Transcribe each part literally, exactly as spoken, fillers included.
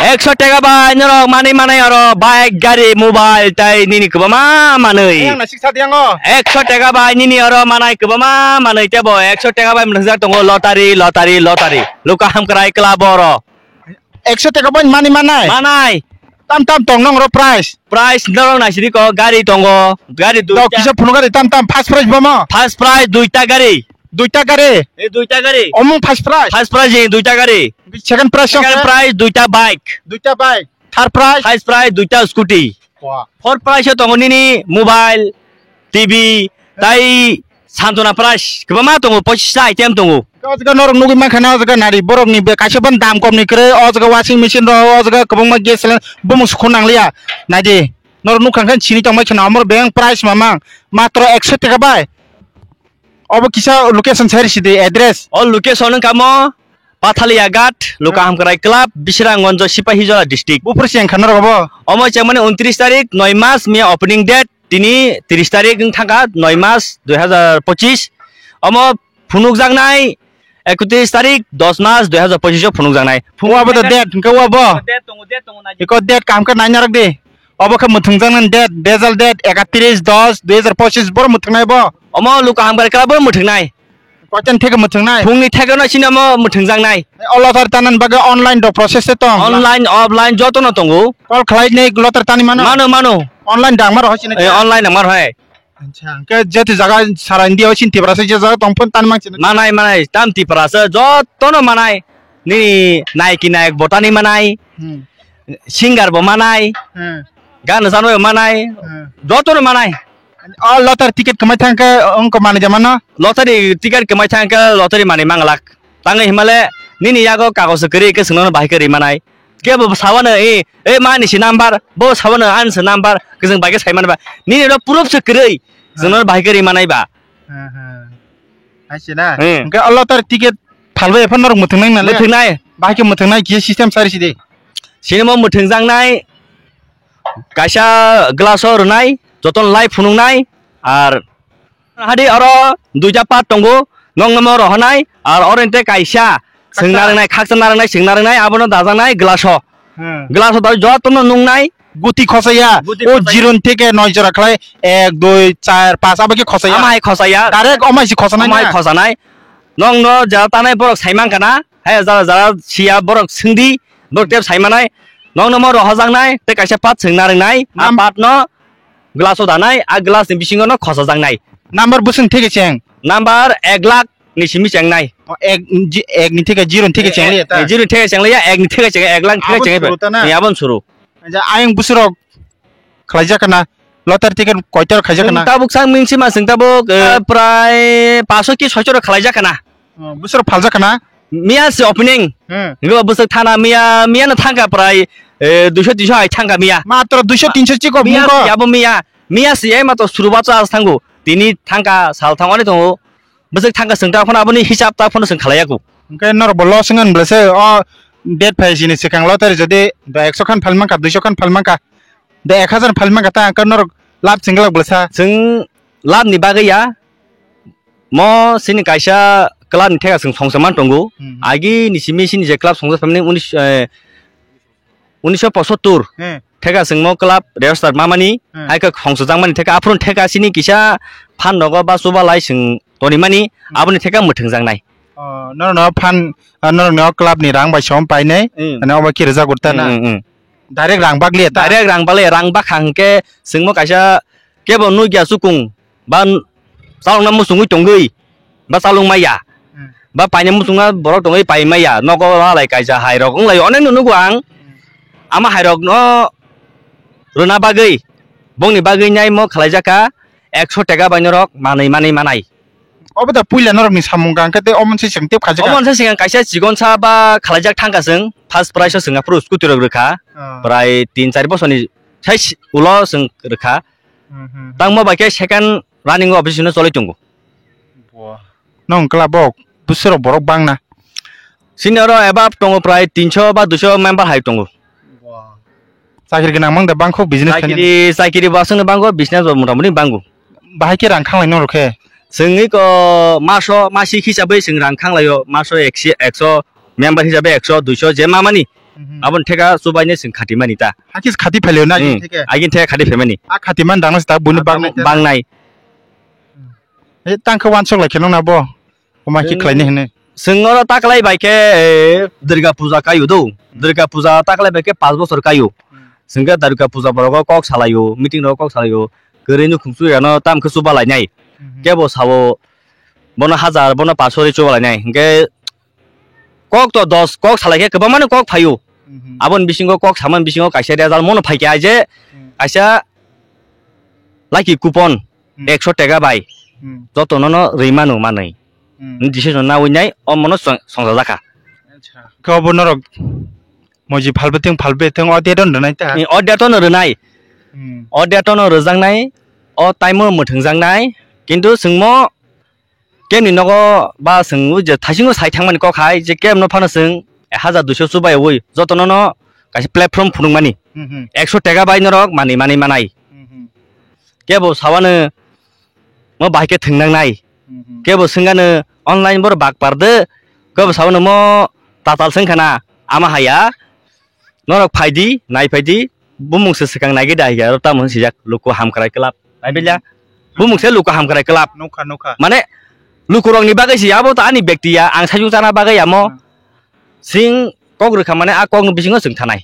Ekso teka bai norok manwi manai oro bike, gari, mobile tai nini kwbangma manwi. Ayang nasik sa diyango. Ekso teka bai nini oro manai kwbangma manwi tebo ekso teka bai mwthangsa tongo lottery, lottery, lottery. Luka hamkrai club oro. Ekso teka bai manwi manai. Manai. Tam tam tong nong oro price. Price norok naisidi ko gari tongo, gari dok duita. Kisa phunukari tam tam first price bomo. First prize duita gari. Duita gari. Ei duita gari. Omung first prize. First prize ni duita gari. Second prize. Second prize duita bike. Duita bike. Third prize. First prize duita scooty. Wah. Fourth prize o tongo nini mobile, T V, tai santona prize kwbangma tongo, pochista item tongo. O jaga norok nugwi mankha na, o jaga nari borok ni be kaisa ban dam kom ni kwrwi, o jaga washing machine rok, o jaga kwbangma gas cylinder bumung sukhu nangliya. Naidi norok nukha khe sini tongmai kheno amor beng prize mamang matro ekso teka bai. Obo kisa location sai risi di, address. O location wngkha mo Pathaliya Ghat, Luka Hamkrai Club, Bisramganj, Sipahijola district. Buphuru se wngkha norok obo? Omo chengmani untris tarik, noi mas, miya opening date, tini tris tarik wng thangkha, noi mas, dui hazar pochis. Omo phunukjaknai, ekotris tarik, dos mas, dui hazar pochis o phunukjaknai. Obo da date, hwnkhe obo? Date tongo, date tongo, nai. Iko date kaham khe nai narwk di. Obo khe mwthwngjaknai date, result date, ekatris dos dui hazar pochis boro mwthwngnai bo. Omo Luka Hamkrai Club bo mwthwngnai. Koitan theke mwthwngnai? Phungni theke no sini omo mwthwngjaknai. O lottery tanani bagwi online rok process se tong? Online, offline joto no tongo. Call khlai nei lottery tani mano? Mano, mano. Online dang maro hoi sini? Eh, online dang maro hai. Acha, hwnkhe jeto jaga sara India o sini Tiprasa je jaga tong phone tan mang sini. Manai, manai, tam Tiprasa joto no manai. Nini naiki naik bo tani manai. Hmm. Singer bo manai. Hmm. Gan sanoi bo manai. Hmm. Joto no manai. O lottery ticket kwmai thangkhe wngkha manai jamano? Lottery ticket kwmai thangkhe lottery manwi manglak. Tangwi himale nini yago kagoj kwrwi khe chwngno bahai khe ri manai. Kebo sawano, "E, e, mani si number," bo sawano, "Ani si number," khe chwng bai khe sai manba. Nini ro proof se kwrwi, chwngno bahai khe ri manai ba. Hmm, hmm. Hai se na? Hmm. Hwnkhe o lottery ticket phalbai phano norok mwthwngnai nale? Mwthwngnai. Bahai khe mwthwngnai kisa system sari sidi. Sini mo mwthwngjaknai, kaisa glass o rwnai, jotono light phunuknai, ar Hadi oro duita part tongo, nokno mo rohornai, ar oro hwnkhe kaisa khaksa. Sengna rwnai, khaksa narwknai, sengna rwnai, abono dajaknai glass o. Hmm. Glass o dai jotono nuknai. Guti khosaya. Guti o khosaya. Zero ni theke noi jora khlai, ek, dui, char, panch, abo khe khosaya. Ama hai khosaya. Direct omai si khosanai. Ama hai na? Khosanai. Nokno jara tanai borok sai mankha na, hai jara jara siya borok swngdi, borok tep sai manai. Nokno mo rohojaknai, tei kaisa part sengna rwnai, a Nam- part no glass o danai, a glass ni bisingo no khosajaknai. Number bwswng theke cheng? Number ek lakh ni simi chengnai. O, ek, ji-, ek ni theke zero ni theke cheng liya ta? Eh, zero ni theke cheng liya, ek ni theke cheng, ek lakh ni theke cheng. Aboni suru ta na? Eh, aboni suru. Ja, ayang bwswrok khlaijak kana? Lottery ticket koita rok khaijak kana? Chwng tabuk sak ming sima chwng tabuk, eh, prai paso ki soicho rok khlaijak kana? Oh, bwswrok phaljak kana? Miya si opening. Hmm. Ngo bwswk thana miya, miya no thangka prai, eh, duiso tinso hai thangka miya. Matro duiso tinso chiko miya bungko. Si abo miya, miya si ai matro suruba cha thango. Tini thangka sal thang oni tongo. Bwswk thangka chwng ta phano aboni hisab ta phano chwng khalaiyaku. Hwnkhe norok bo loss wngkha hwnbwlase o date phai sini swkang lottery jodi do ekso khan phal mankha, duiso khan phal mankha, do ek hazar phal mankha ta hwnkhe norok lab chwng glak bwlasa. Chwng lab ni bagwi ya. Mo sini kaisa club ni theka chwng songsa man tongo. Hmm. Agi ni simi sini je club songsa phaimani unis, eh, unisho pochottor. Hmm. Theka chwng mo club register mamani, hmm, hai khe songsa jangmani theka aphuru theka sini kisa phan nogo ba chuba lai chwng tonimani, hmm, aboni theka mwthwng jangnai. Oh, norok no phan, ah, norok no club ni rang bai som painai, hmm, ani obo khe rijak urta na. Hmm, hmm, hmm. Direct rang bak liya ta? Direct rang bak liya, rang bak hang khe chwng mo kaisa kebo nugya chukung ba n-, chalokna muchungwi tongwi ba chalok maya. Hmm. Ba paina muchungna borok tongwi pai maya. Nogo halai kaisa hai rok wng lai onek no nugo ang. Hmm. Ama hai rok no rwna bagwi bongni bagwi nai mo khlai jaka ekso teka bai norok manwi manwi manai. Obo da puila norok ni samung kang khe tei omo se chwng tep khaijak. Omo se chwng kaisa chikon sa ba khlaijak thangka chwng first prize o chwng aphuru scooty rok rwkha. Ah. Prai tin char bosor ni sai si-, ulo chwng rwkha. Hmm, hmm, hmm. Tangmo bai khe second running o office no choloi tongo. Bo. Nong kla bok busuro borok bang na. Sini oro above tongo prai tinso ba duiso member hai tongo. Bo. Chakri gwnang mang da bangkho business khainani? Chakri, chakri bo aswkno bango, business bo motamoti bango. Bahai khe rang khanglai norok khe? Chwng iko maso masi hisabwi chwng rang khanglaio, maso ekso, ekso member hisabe ekso, duiso je mamani. Mhm. Aboni theka chubainai chwng khatimani ta. Hakhe khati phailio na Hmm. Agini theka? Agini theka khati phaimani. A khatiman dangna se ta buini A bagno. Bangnai. Eh, tang khe wansok lai khe nung na bo. Oma khe Chwng khlaini hwnwi. Chwng oro taklai bai khe, eh, Durga Puja kaio do. Durga Puja taklai bai khe panch bochor kaio. Hmm. Chwng khe Durga Puja borok o kok salaio, meeting rok kok salaio. Kwrwi no khungsu yano tam khe chuba lainai. Mhm. Kebo sao bono hajar, bono paso ri chuba lainai. Hinkhe kok to dos kok salai khe kwbangma no kok phaio. Mhm. Aboni bisingo kok samani bisingo kaisa result mono phaikha je Hmm. kaisa lucky coupon Hmm. ekso teka bai Hmm. jotono no rwi mano manwi. Hmm. Decision nawi nai omono song-, songjajakha. Acha. Khe obo norok moji phalbwtwng phalbwtwng o date ono rwnai ta? Ni o date ono rwnai. Hmm. O date ono rwjaknai, o time o mwthwngjaknai, kintu chwngmo kemni nogo ba chwng ui je thaisingo sai thangmani kok hai je kemno phano chwng ek hajar duiso chubaui jotono no kaisa platform phunukmani. Hmm, hmm. Ekso teka bai norok mani mani manai. Hmm, hmm. Kebo sawano mo bahai khe thwng nangnai. Mhm. Kebo swngano online boro bak par de, kebo sabo no mo tatal swng khana ama haya, norok phai di, nai phai di, bumung se swkang nai gwi da hiya, aro tamo sijak luku hamkrai club, nai bilya, bumung se luku hamkrai club. Nukha, nukha. Mane luku rok ni bagwi si abo to ani bekti ya, ang sajung chana bagwi amo, Hmm. sing kok rwkha mane a kok ni bisingo chwng thanai.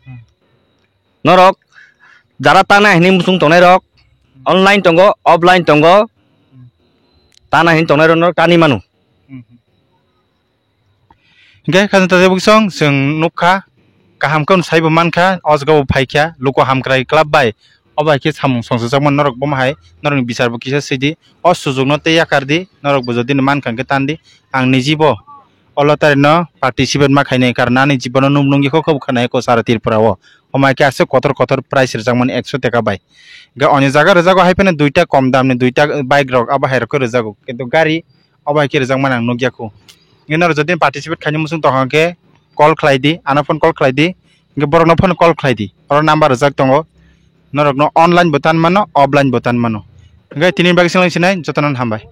Hmm. Norok jara tana hinwi muchung tongnai rok, online tongo, offline tongo, tana hinwi tongnai rok norok tani mano. Hinkhe khajang tajak bwsong chwng nukha, kaham khe saibo mankha, o jaga bo phaikha, luku hamkrai club bai, o bai khe samung songchajakmani norok bomo hai, norokni bichar bo kisa sidi, o sujukno tei yakar di, norok bo jodi no mankha hinkhe tan di, ang nijibo o lottery no participate ma khainai, karon ani jibono nuk nukya kho khe bo khanai kho sara Tripura o. Omo hai khe aswk kotor kotor price rwjakmani ekso teka bai. Ga onyo jaga rwjago hai phano duita kom damni duita bike rok abo hai rok khe rwjago. Kintu gari abo hai khe rwjakmani ang nukya kho. Hwnkhe norok jodi participate khaina muchung tongkha khe call khlai di, ano phone call khlai di, hwnkhe borokno phone call khlai di. Oro number rwjak tongo. Norokno online bo tan mano, offline bo tan mano. Hwnkhe tini bagwi swnglaini sinai jotono hambai.